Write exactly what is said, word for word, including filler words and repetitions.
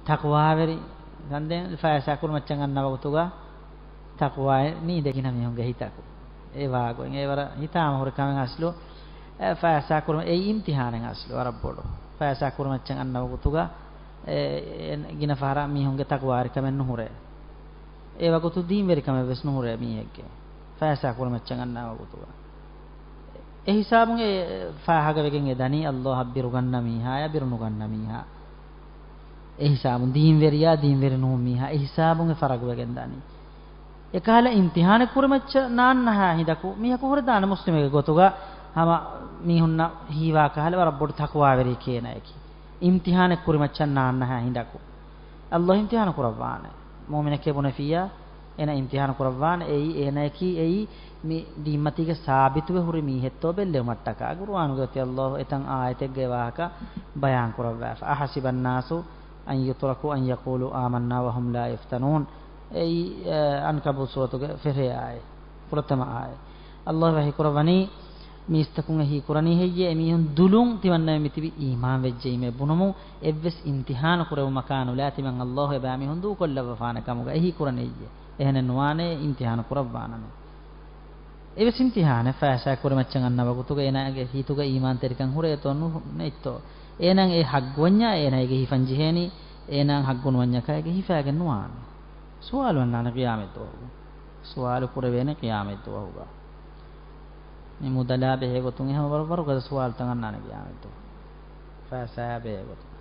ތަޤްވާވެރި ކަންދޭން ފައިސާ ކުރިމައްޗަށް އަންނަ ވަގުތުގަ ތަޤްވާއެއް ނީދޭ ގިނަ މީހުންގެ ހިތަކު. އެ ވާގޮތް އެ ވަރަށް ހިތާމަ ހުރި ކަމެއް އަސްލު. އެ ފައިސާ ކުރިމަ-، އެއީ އިމްތިހާނެއް އަސްލު ވަރަށް ބޮޑު. ފައިސާ ކުރިމައްޗަށް އަންނަ ވަގުތުގަ އެ، އެ، ގިނަ ފަހަރަށް މީހުންގެ ތަޤްވާވެރިކަމެއް ނުހުރޭ. އެ ވަގުތު ދީންވެރިކަމެއް ވެސް ނުހުރޭ މީހެއްގެ ފައިސާ ކުރިމައްޗަށް އަންނަ ވަގުތުގަ. އެ ހިސާބުން އެ ފާހަގަވެގެން އެ ދަނީ ﷲ އަށް ބިރުގަންނަ މީހާޔާ ބިރުނުގަންނަ މީހާ. އެ ހިސާބުން ދީންވެރިޔާ ދީންވެރި ނޫން މީހާ އެ ހިސާބުން އެ ފަރަގުވެގެން ދަނީ. އެކަހަލަ އިމްތިހާނެއް ކުރިމައްޗަށް ނާންނަހާ ހިނދަކު މީހަކު ހުރެދާނެ މުސްލިމެއްގެ ގޮތުގަ ހަމަ މީހުންނަށް ހީވާ ކަހަލަ ވަރަށް ބޮޑު ތަޤްވާވެރި ކޭނައަކީ. އިމްތިހާނެއް ކުރިމައްޗަށް ނާންނަހާ ހިނދަކު ﷲ އިމްތިހާނު ކުރައްވާނެ. މުއުމިނެކޭ ބުނެފިއްޔާ، އޭނަ އިމްތިހާނު ކުރައްވާނެ. އެއީ އޭނައަކީ އެއީ މި ދީންމަތީގަ ސާބިތުވެ ހުރި މީހެއްތޯ ބެއްލެވުމަށްޓަކާ. ޤުރުއާނުގައި އޮތީ ﷲ އެތަން އާޔަތެއްގައި ވާހަކަ ބަޔާން ކުރައްވާފަ. أحسب الناس أن يتركوا أن يقولوا آمنا وهم لا يفتنون. އެއީ، އަ، އަންކަބޫތު ސޫރަތުގެ ފެށޭ އާޔަތް، ފުރަތަމަ އާޔަތް. ﷲ ވަޙީ ކުރައްވަނީ، މީސްތަކުން އެ ހީކުރަނީ ހެއްޔޭ؟ އެމީހުން ދުލުން ތިމަންނަމެން މިތިބި އީމާން ވެއްޖެއީމޭ ބުނުމުން އެއްވެސް އިމްތިހާނު ކުރެވުމަކާ ނުލާ ތިމަން ﷲ އެބައިމީހުން ދޫކޮށްލައްވަފާނެ ކަމުގަ އެ ހީކުރަނީ ހެއްޔޭ؟ އެހެނެއް ނުވާނެ، އިމްތިހާނު ކުރައްވާނަމޭ. އެވެސް އިމްތިހާނެއް ފައިސާ ކުރިމައްޗަށް އަންނަ ވަގުތުގަ އޭނާގެ ހިތުގަ އީމާންތެރިކަން ހުރޭތޯ ނު-، ނެތްތޯ؟ އޭނާ އެ ޙައްޤުވަންޏާ އޭނާގެ ހިފަން ޖެހޭނީ، އޭނާ ޙައްޤު ނުވަންޏަކާ އޭގެ ހިފާގެން ނުވާނެ. ސުވާލު އަންނާނެ ޤިޔާމަތްދުވަހުގަ. ސުވާލު ކުރެވޭނެ ޤިޔާމަތްދުވަހުގަ. މި މުދަލާ ބެހޭގޮތުން އެހެން ވަރަށް ވަރުގަދަ ސުވާލުތައް އަންނާނެ ޤިޔާމަތްދުވަހު. ފައިސާއާ ބެހޭގޮތުން.